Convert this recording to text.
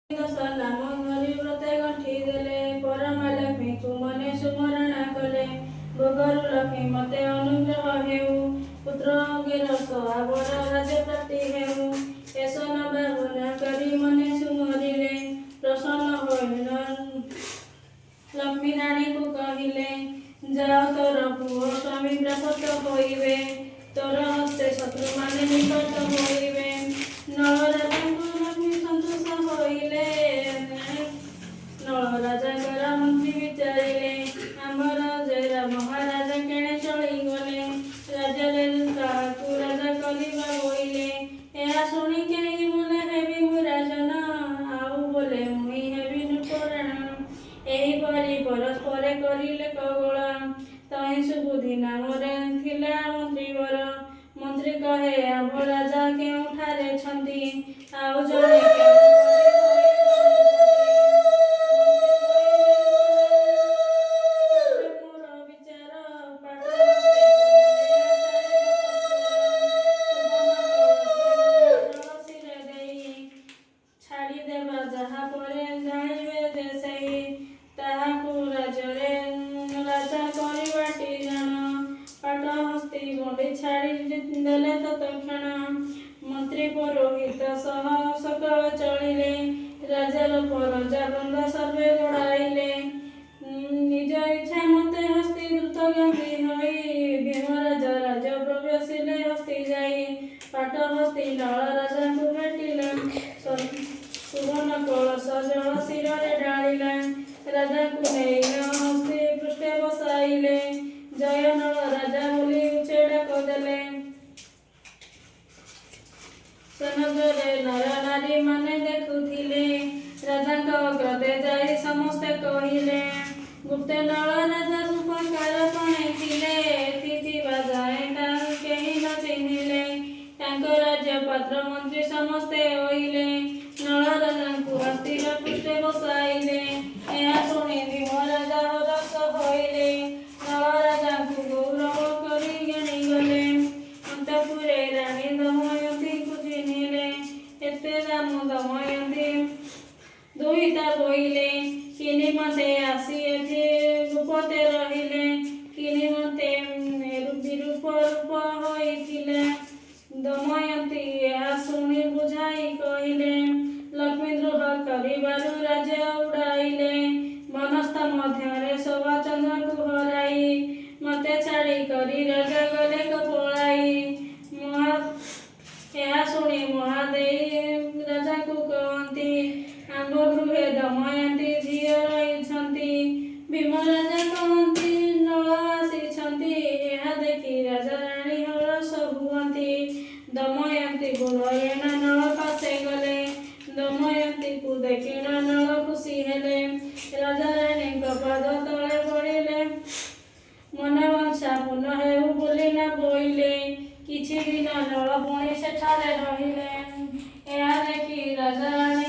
ଦଶ ନାମ ଧରି ବ୍ରତେ ଗଣ୍ଠି ଦେଲେ। ପରମା ଲକ୍ଷ୍ମୀକୁ ମନେ ସୁମରଣା କଲେ। ଭୋଗରୁ ଲକ୍ଷ୍ମୀ ମତେ ଅନୁଗ୍ରହ ହେଉ, ପୁତ୍ର ଅଙ୍ଗିରସ ଆବର ରାଜ୍ୟ ପ୍ରାପ୍ତି ହେଉ। ଏସନ ଭାବନା କରି ମନେ ସୁମରିଲେ। ପ୍ରସନ୍ନ ହୋଇ ଲକ୍ଷ୍ମୀ ରାଣୀକୁ କହିଲେ, ଯାଅ, ତୋର ପୁଅ ସ୍ୱାମୀ ପ୍ରାପ୍ତ ହୋଇବେ। ତୋର ହସ୍ତେ ଶତ୍ରୁମାନେ ନିପାତ ହୋଇବେ। ନଳ ରାଜାଙ୍କୁ ଲକ୍ଷ୍ମୀ ସନ୍ତୋଷ ହୋଇଲେ। ନଳ ରାଜାଙ୍କର ମନ୍ତ୍ରୀ ବିଚାରିଲେ, ଆମର ଜୟରା ମହାରାଜା କେଣେ ଚଳିଗଲେ? ରାଜ୍ୟରେ କାହାକୁ ରାଜା କରିବା ବୋଇଲେ। ଏହା ଶୁଣି କେହି ବୋଲେ, ହେବି ମୁଁ ରାଜନ, ଆଉ ବୋଲେ, ମୁହିଁ ହେବି ନୃପରାଣ। ଏହିପରି ପରସ୍ପରେ କରିଲେ କଗୋଳ। ତହିଁ ସୁବୁଦ୍ଧି ନାମରେ ଥିଲା ମନ୍ତ୍ରୀବର। ମନ୍ତ୍ରୀ କହେ, ଆମ୍ଭ ରାଜା କେଉଁଠାରେ ଛନ୍ତି? ଆଉ ଜଣେ କେଉଁ ପରି ହୋଇ ସର୍ବେ ମୋର ବିଚାର। ପାଟହସ୍ତୀକୁ ମନେ ଛାଡ଼ିବ ସତ୍ୱର। ସୁବର୍ଣ୍ଣ କଳସ ଜଳ ଶିରେ ଦେଇ ଛାଡ଼ିଦେବା, ଯାହା ପରେ ଜାଣିବେ ଯେ ସେହି, ତାହାକୁ ରାଜ୍ୟରେ ରାଜା କରିବାଟି ଜାଣ। ପାଟହସ୍ତୀ ଗଣ୍ଡି ଛାଡ଼ି ଦେଲେ ତତକ୍ଷଣ। ମନ୍ତ୍ରୀ ପୁରୋହିତ ସହ ସକଳ ଚଳିଲେ। ରାଜାର ପରଜା ବୃନ୍ଦ ସର୍ବେ ଗୋଡ଼ାଇଲେ। ନିଜ ଇଚ୍ଛା ମତେ ହସ୍ତୀ ଦ୍ରୁତଗାମୀ ହୋଇ ଭୀମରାଜ ରାଜ୍ୟ ପ୍ରବେଶିଲେ ହସ୍ତୀ ଯାଇ। ପାଟହସ୍ତୀ ନଳ ରାଜାଙ୍କୁ ଭେଟିଲା। ସୁବର୍ଣ୍ଣ କଳସ ଜଳ ଶିରରେ ଢାଳିଲା। ରାଜାଙ୍କୁ ନେଇ ହସ୍ତୀ ପୃଷ୍ଠେ ବସାଇଲେ। ଜୟ ନଳ ରାଜା ବୋଲି ଉଚ୍ଚେ ଡାକ ଦେଲେ। ସେ ନଗରେ ନର ନାରୀ ମାନେ ଦେଖୁଥିଲେ। ରାଜାଙ୍କ ଅଗ୍ରତେ ଯାଇ ସମସ୍ତେ କହିଲେ, ଗୁପ୍ତେ ନଳ ରାଜା ଉପକାର ପଣେ ଥିଲେ। ଥିବା ଯାଏ ତାଙ୍କୁ କେହି ନ ଚିହ୍ନିଲେ। ତାଙ୍କ ରାଜ୍ୟ ପାତ୍ର ମନ୍ତ୍ରୀ ସମସ୍ତେ ଅଇଲେ। ନଳ ରାଜାଙ୍କୁ ହସ୍ତୀର ପୃଷ୍ଠେ ବସାଇଲେ। ଏହା ଶୁଣି ଭୀମ ରାଜା ହରଷ ହୋଇଲେ। ନଳ ରାଜାଙ୍କୁ ଗୌରବ କରି ଗଣିଗଲେ। ଅନ୍ତପୁରେ ରାଣୀ ଦମୟନ୍ତୀଙ୍କୁ ଚିହ୍ନିଲେ। ଏତେ ରାମ ଦମୟନ୍ତୀ ଦୁହିତା ବୋଇଲେ, କି ନିମନ୍ତେ ଆସି ଏଥି ଗୁପତେ ରହିଲେ? କି ନିମନ୍ତେ ବିରୂପ ରୂପ ହୋଇଥିଲେ? ଦମୟନ୍ତୀ ଏହା ଶୁଣି ବୁଝାଇ କହିଲେ, ଲକ୍ଷ୍ମୀ ଦ୍ରୋହ କରିବାରୁ ରାଜ୍ୟ ଉଡ଼ାଇଲେ। ବନସ୍ଥ ମଧ୍ୟରେ ଶୋଭାଚନ୍ଦ୍ରକୁ ହରାଇ ମତେ ଛାଡ଼ି କରି ରାଜା ଗଲେ ପଳାଇ। ଏହା ଶୁଣି ମହାଦେଈ ରାଜାକୁ କହନ୍ତି, ଆମ୍ଭ ଗୃହେ ଦମୟନ୍ତୀ ଝିଅ ରହିଛନ୍ତି। ଭୀମ ରାଜା କହନ୍ତି, ନଳ ଆସିଛନ୍ତି। ଏହା ଦେଖି ରାଜା ରାଣୀ ହରଷ ହୁଅନ୍ତି। ଦମୟନ୍ତୀକୁ ଧରିଣ ନଳ ପାଶେ ଗଲେ। ଦମୟନ୍ତୀକୁ ଦେଖିଣ ନଳ ଖୁସି ହେଲେ। ରାଜା ରାଣୀଙ୍କ ପାଦ ତଳେ ପଡ଼ିଲେ। ମନବାଞ୍ଛା ପୂର୍ଣ୍ଣ ହେଉ ବୋଲି ନ ବୋଇଲେ। କିଛି ଦିନ ନଳ ପୁଣି ସେଠାରେ ରହିଲେ। ଏହା ଦେଖି ରାଜା ରାଣୀ